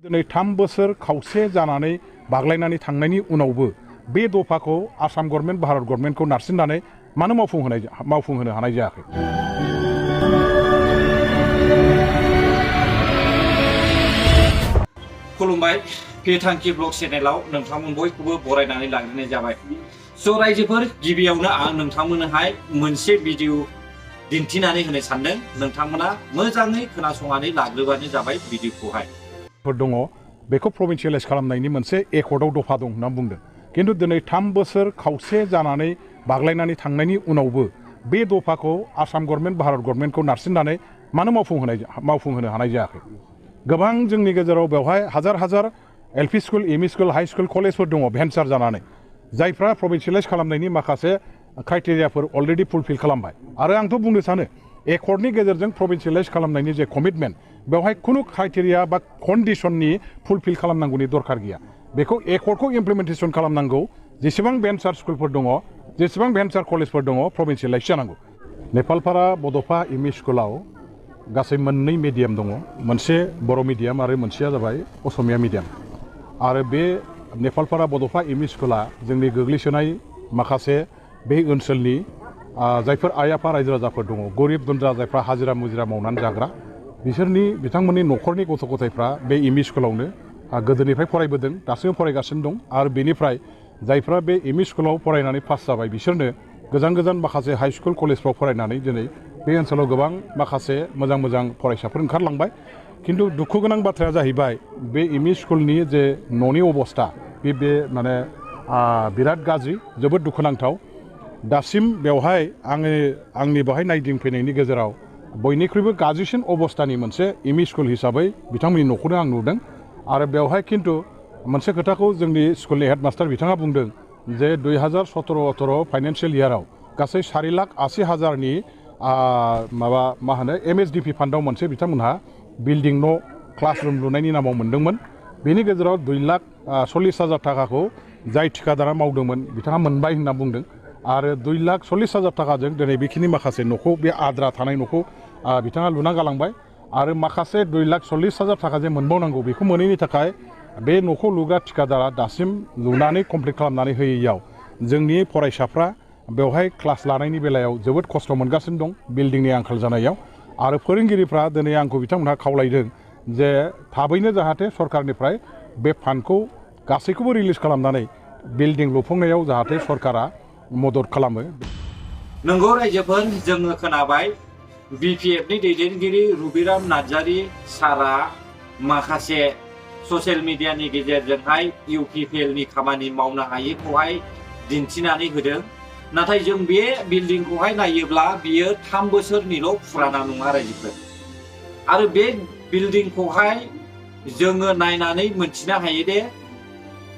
दिनै 3 बोसोर खावसे जानानै बाग्लायनानै थांनायनि उनावबो बे दफाखौ आसाम गभर्नमेन्ट भारत गभर्नमेन्टखौ नारसिननानै मानो मावफुंहोनो हानाय जायाखै। खुलुमबाय पेटांकि ब्लग चेनेलाव नोंथांमोन बयखौबो बरायनानै लाग्रोनाय जाबाय। स' रायजोफोर गिबियावनो आं नोंथांमोननोहाय मोनसे भिडिअ दिन्थिनानै होनो सानदों। नोंथांमोना मोजाङै खोनासंनानै लाग्रोबानो जाबाय भिडिअखौहाय। दङ बेखौ प्रभिन्सियेलाइज खालामनायनि मोनसे एकर्डआव दफा दं होनना बुंदों। किन्तु दिनै 3 बोसोर खावसे जानानै बाग्लायनानै थांनायनि उनावबो बे दफाखौ आसाम गभर्नमेन्ट भारत गभर्नमेन्टखौ नारसिननानै मानो मावफुंहोनो हानाय जायाखै। गोबां जोंनि गेजेराव बेवहाय हाजार हाजार LP school ME school high school कलेजफोर दङ भेन्सार जानानै जायफ्रा प्रभिन्सियेलाइज खालामनायनि माखासे क्राइटेरियाफोर अलरेडि फुलफिल खालामबाय। आरो आंथ' बुंनो सानो एकर्डनि गेजेरजों प्रभिन्सियेलाइज खालामनायनि जे कमिटमेन्ट बेवहाय खुनु क्राइटेरिया बा कन्डिशननि फुलफिल खालामनांगौनि दरकार गैया। बेखौ एकर्डखौ इमप्लिमेन्टेसन खालामनांगौ। जेसेबां भेन्सार स्कुलफोर दङ जेसेबां भेन्सार कलेजफोर दङ प्रभिन्सियेलाइज जानांगौ। नेपालपारा बड'फा एमइ स्कुलाव गासै मोननै मिडियाम दङ, मोनसे बर' मिडियाम आरो मोनसेया जाबाय असमिया मिडियाम। आरो बे नेपालपारा बड'फा एमइ स्कुला जोंनि गोग्लैसोनाय माखासे बे ओनसोलनि जायफोर आइ आफा रायजो राजाफोर दङ, गरिब गुन्द्रा जायफ्रा हाजिरा मुजिरा मावनानै जाग्रा बिथांमोननि न'खरनि गथ' गथायफ्रा बे एमइ स्कुलावनो गोदोनिफ्राय फरायबोदों, दासिमबो फरायगासिनो दं। आरो बेनिफ्राय जायफ्रा बे एमइ स्कुलाव फरायनानै पास जाबाय बिसोरनो गोजान गोजान माखासे हाइ स्कुल कलेजफ्राव फरायनानै दिनै बे ओनसोलाव गोबां माखासे मोजां मोजां फरायसाफोर ओंखारलांबाय। किन्तु दुखु गोनां बाथ्राया जाहैबाय बे एमइ स्कुलनि जे न'नि अबस्था बे माने बिराद गाज्रि, जोबोद दुखुनांथाव। दासिम बेवहाय आंनि बेवहाय नायदिंफैनायनि गेजेराव बयनिख्रुइबो गाज्रिसिन अबस्थानि मोनसे एमइ स्कुल हिसाबै बिथांमोननि न'खौनो आं नुदों। आरो बेवहाय किन्तु मोनसे खोथाखौ जोंनि स्कुलनि हेडमास्टार बिथाङा बुंदों जे 2017-18 फाइनान्सियेल इयाराव गासै 4,80,000नि MSDP फान्डआव मोनसे बिथांमोनहा बिल्डिं न' क्लासरुम लुनायनि नामाव मोन्दोंमोन। बेनि गेजेराव 2,40,000 थाखाखौ जाय थिकादारा मावदोंमोन बिथाङा मोनबाय होनना बुंदों। आरो 2,40,000 थाखाजों दिनै बेखिनि माखासे न'खौ बे आद्रा थानाय न'खौ बिथाङा लुना गालांबाय। आरो माखासे 2,40,000 थाखा जे मोनबावनांगौ बेखौ मोनैनि थाखाय बे न'खौ लुग्रा थिकादारा दासिम लुनानै कमप्लिट खालामनानै होयैयाव जोंनि फरायसाफ्रा बेवहाय क्लास लानायनि बेलायाव जोबोद खस्थ' मोनगासिनो दं बिल्डिंनि आंखाल जानायाव। आरो फोरोंगिरिफ्रा दिनै आंखौ बिथांमोनहा खावलायदों जे थाबैनो जाहाथे सरकारनिफ्राय बे फान्डखौ गासैखौबो रिलिज खालामनानै बिल्डिं लुफुंनायाव जाहाथे सरकारा मदद खालामो। नंगौ रायजोफोर, जोङो खोनाबाय बिपिएफनि दैदेनगिरि रुबिराम नार्जारि सारा माखासे ससियेल मिडियानि गेजेरजोंहाय इउपिपिएलनि खामानि मावनो हायैखौहाय दिन्थिनानै होदों। नाथाय जों बे बिल्डिंखौहाय नायोब्ला बियो 3 बोसोरनिल' फुराना नङा रायजोफोर। आरो बे बिल्डिंखौहाय जोङो नायनानै मोनथिनो हायो दे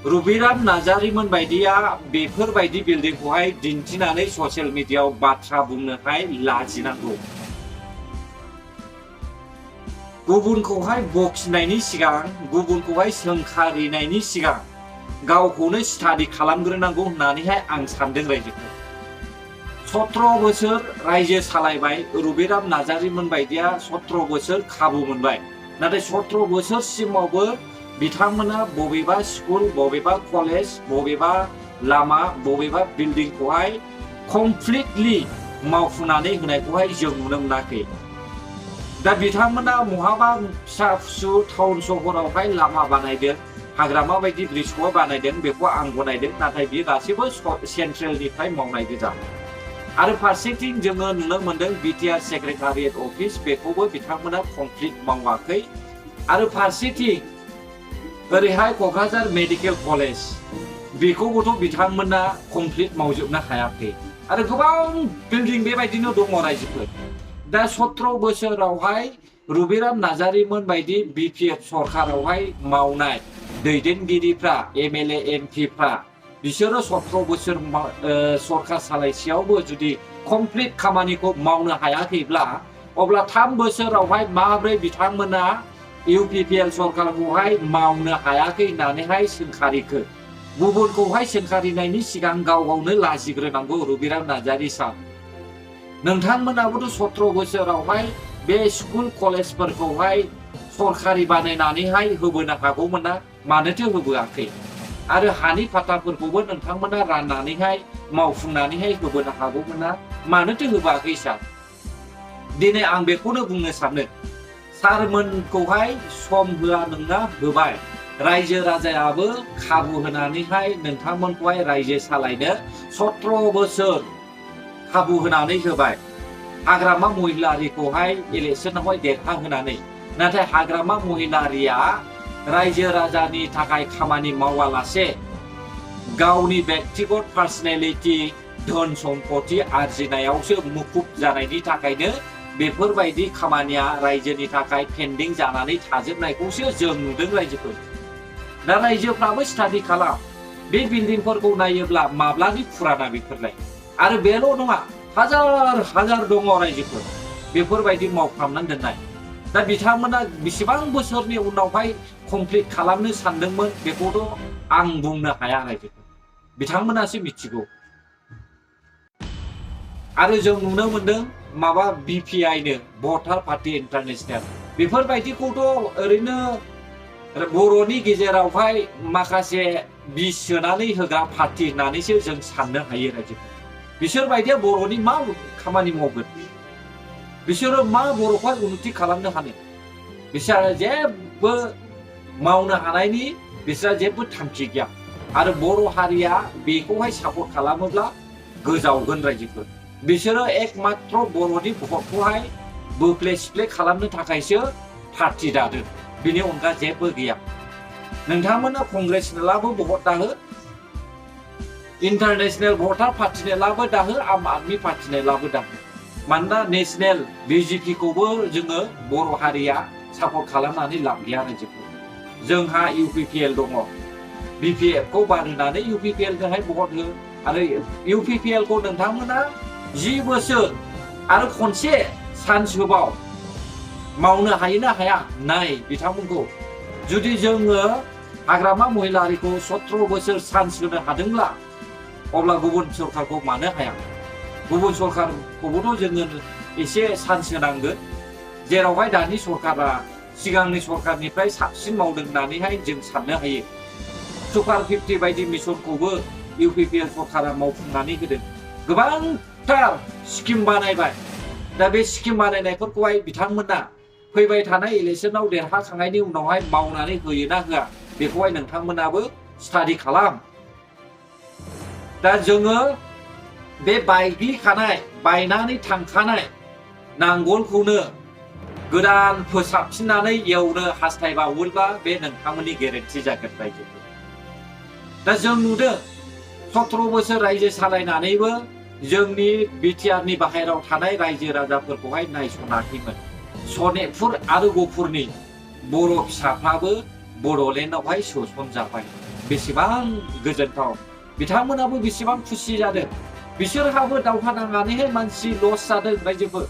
रुबिराम नार्जारिमोन बायदिया बेफोरबायदि बिल्डिंखौहाय दिन्थिनानै ससियेल मिडियायाव बाथ्रा बुंनोहाय लाजिनांगौ। गुबुनखौहाय बखिनायनि सिगां, गुबुनखौहाय सोंखारिनायनि सिगां गावखौनो स्टाडि खालामग्रोनांगौ होननानैहाय आं सानदों रायजोफोर। 17 बोसोर रायजो सालायबाय रुबिराम नार्जारिमोन बायदिया 17 बोसोर खाबु मोनबाय। नाथाय 17 बोसोरसिमावबो बिथांमोना बबेबा स्कुल, बबेबा कलेज, बबेबा लामा, बबेबा बिल्डिंखौहाय कमप्लिटलि मावफुंनानै होनायखौहाय जों नुनो मोनाखै। दा बिथांमोना महाबा फिसा फिसौ टाउन सहरावहाय लामा बानायदों, हाग्रामा बायदि ब्रिजखौ बानायदों, बेखौ आं गनायदों। नाथाय बेयो गासैबो सेन्ट्रेलनिफ्राय मावनाय गोजा। आरो फारसेथिं जोङो नुनो मोन्दों बिटिआर सेक्रेटारियेट अफिस, बेखौबो बिथांमोना कमप्लिट मावाखै। आरो फारसेथिं ओरैहाय क'क्राझार मेडिकेल कलेज, बेखौबोथ' बिथांमोना कमप्लिट मावजोबनो हायाखै। आरो गोबां बिल्डिं बेबायदिनो दङ रायजोफोर। दा 17 बोसोरावहाय रुबिराम नार्जारिमोन बायदि बिपिएफ सरकारावहाय मावनाय दैदेनगिरिफ्रा, एमएलए एमपिफ्रा बिसोरो 17 बोसोर सरकार सालायसेयावबो जुदि कमप्लिट खामानिखौ मावनो हायाखैब्ला अब्ला 3 बोसोरावहाय माब्रै बिथांमोना इउपिपिएल सरकारखौहाय मावनो हायाखै होननानैहाय सोंखारिखो। गुबुनखौहाय सोंखारिनायनि सिगां गाव गावनो लाजिग्रोनांगौ रुबिराम नार्जारि सार। नोंथांमोनाबोथ' 17 बोसोरावहाय बे स्कुल कलेजफोरखौहाय सरकारि बानायनानैहाय होबोनो हागौमोन ना मानोथो होबोआखै आरो हानि फाटाफोरखौबो नोंथांमोना राननानैहाय मावफुंनानैहाय होबोनो हागौमोन ना मानोथो होबोआखै सार दिनै आं बेखौनो बुंनो सानो सारमोनखौहाय सम होआ नोंना होबाय रायजो राजायाबो खाबु होनानैहाय नोंथांमोनखौहाय रायजो सालायनो 17 बोसोर खाबु होनानै होबाय हाग्रामा महिलारिखौहाय इलेक्सनावहाय देरहाहोनानै नाथाय हाग्रामा महिलारिया रायजो राजानि थाखाय खामानि मावालासे गावनि व्यक्तिगत पार्सनेलिटि धोन सम्पति आरजिनायावसो मुखुब जानायनि थाखायनो बेफोरबायदि खामानिया रायजोनि थाखाय पेन्डिं जानानै थाजोबनायखौसो जों नुदों रायजोफोर दा रायजोफ्राबो स्टाडि खालाम बे बिल्डिंफोरखौ नायोब्ला माब्लानि फुराना बेफोरलाय आरो बेल' नङा हाजार हाजार दङ रायजोफोर बेफोरबायदि मावफ्रामनानै दोननाय दा बिथांमोना बेसेबां बोसोरनि उनावहाय कमप्लिट खालामनो सानदोंमोन बेखौथ' आं बुंनो हाया रायजोफोर बिथांमोनासो मिथिगौ आरो जों नुनो मोनदों माबा BPI नो भटार पार्टि इन्टारनेशनेल बेफोरबायदिखौथ' ओरैनो बर'नि गेजेरावहाय माखासे बिस सोनानै होग्रा पार्टि होननानैसो जों साननो हायो रायजोफोर बिसोरबायदिया बर'नि मा खामानि मावगोन बिसोरो मा बर'खौहाय उन्नति खालामनो हानो बिसोरो जेबो मावनो हानायनि बिसोरा जेबो थांखि गैया आरो बर' हारिया बेखौहाय सापर्ट खालामोब्ला गोजावगोन रायजोफोर बिसोरो एकमात्र बर'नि भटखौहाय बोफ्ले सिफ्ले खालामनो थाखायसो पार्टि दादों बिनि अनगा जेबो गैया नोंथांमोना कंग्रेसनोलाबो भट दाहो इन्टारनेशनेल भटार पार्टिनोलाबो दाहो आम आदमि पार्टिनोलाबो दाहो मानोना नेशनेल BJP खौबो जोङो बर' हारिया सापर्ट खालामनानै लाब गैया रायजोफोर जोंहा UPPL दङ BPF खौ बारहोनानै UPPL जोंहाय भट हो आरो UPPL खौ नोंथांमोना 10 बोसोर आरो खनसे चान्स होबाव मावनो हायो ना हाया नाय बिथांमोनखौ जुदि जोङो हाग्रामा महिलारिखौ 17 बोसोर चान्स होनो हादोंब्ला अब्ला गुबुन सरकारखौ मानो हाया गुबुन सरकारखौबोथ' जोङो एसे चान्स होनांगोन जेरावहाय दानि सरकारा सिगांनि सरकारनिफ्राय साबसिन मावदों होननानैहाय जों साननो हायो सुपार 50 बायदि मिशनखौबो UPPL सरकारा मावफुंनानै होदों गोबांथार स्किम बानायबाय दा बे स्किम बानायनायफोरखौहाय बिथांमोना फैबाय थानाय इलेक्सनाव देरहाखांनायनि उनावहाय मावनानै होयोना होआ बेखौहाय नोंथांमोनाबो स्टाडि खालाम दा जोङो बे बायनानै थांखानाय नांगोलखौनो गोदान फोसाबफिननानै एवनो हास्थायबावोब्ला बे नोंथांमोननि गेरेन्टि जागोन रायजोफोर दा जों नुदों 17 बोसोर रायजो सालायनानैबो जोंनि बिटिआरनि बाहेरायाव थानाय रायजो राजाफोरखौहाय नायसनाखैमोन सनितपुर आरो गहपुरनि बर' फिसाफ्राबो बड'लेण्डआवहाय सोसनजाबाय बेसेबां गोजोनथाव बिथांमोनाबो बेसेबां खुसि जादों बिसोरहाबो दावहा नांनानैहाय मानसि लस जादों रायजोफोर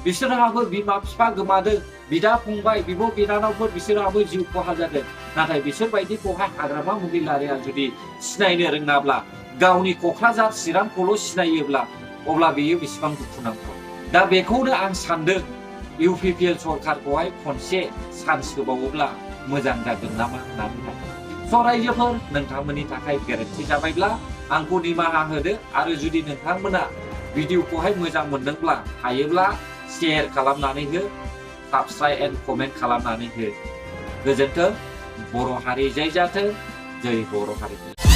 बिसोरहाबो बिमा बिफा गोमादों बिदा फंबाय बिब' बिनानावफोर बिसोरहाबो जिउ खहा जादों नाथाय बिसोरबायदिखौहाय हाग्रामा महिलारिया जुदि सिनायनो रोङाब्ला गावनि क'क्राझार चिरांखौल' सिनायोब्ला अब्ला बेयो बेसेबां दुखुनांथाव दा बेखौनो आं सानदों UPPL सरकारखौहाय खनसे चान्स होबावोब्ला मोजां जागोन नामा होननानै स' रायजोफोर नोंथांमोननि थाखाय गेरेन्टि जाबायब्ला आंखौ निमाहा होदो आरो जुदि नोंथांमोना भिडिअखौहाय मोजां मोनदोंब्ला हायोब्ला शेयार खालामनानै हो साबस्क्राइब एन्ड कमेन्ट खालामनानै हो गोजोन्थों बर' हारि जय जाथों जय बर' हारि